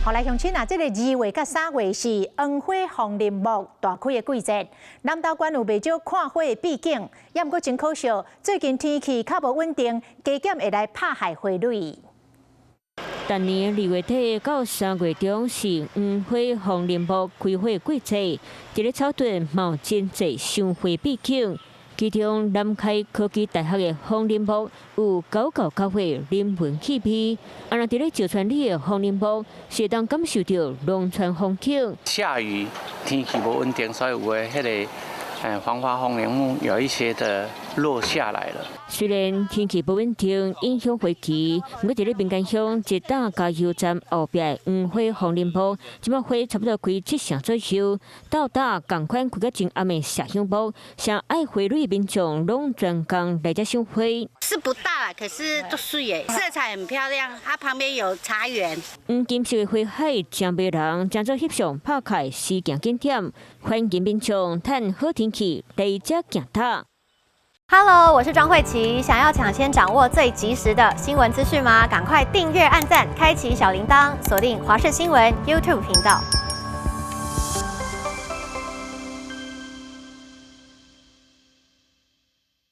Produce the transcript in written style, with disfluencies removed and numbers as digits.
好來，鄉親啊，這个2月佮3月是黃花風鈴木大開的季節，南投縣有袂少看花的美景，也毋過真可惜，最近天氣較無穩定，加減會來拍害花蕊。逐年2月底到3月中是黃花風鈴木開花季節，佇咧草屯嘛有真濟賞花美景。其中南開科技大學的風鈴木有999歲人文氣味，啊，若佇咧石川里的風鈴木，是會當感受著農村風景。下雨，天氣無穩定，所以有的彼个黃花風鈴木有一些的落下來了。雖然天氣不穩定，影響花期，毋過佇咧民間鄉一大加油站後壁的黃花風鈴木，這擺花差不多開七成左右，到達仝款開甲真暗的麝香木，上愛花蕊民眾攏專工來遮賞花。是不大啦，可是都媠耶，色彩很漂亮。它旁邊有茶園。黃金色的花海真迷人，成做翕相拍卡的時行景點，歡迎民眾趁好天氣來遮行踏。 Hello，我是莊慧琪。想要搶先掌握最及時的新聞資訊嗎？趕快訂閱、按讚、開啟小鈴鐺，鎖定華視新聞 YouTube 頻道。